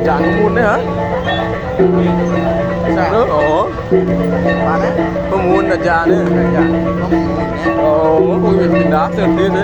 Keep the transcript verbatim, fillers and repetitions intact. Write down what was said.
Jaan ko muut ni, ha? Sa. Ơ, ôh. Mana? Ko muut na jaan ni. Na jaan. Ko muut ni. Ôh, ko muut ni. Pindah, sedih ni.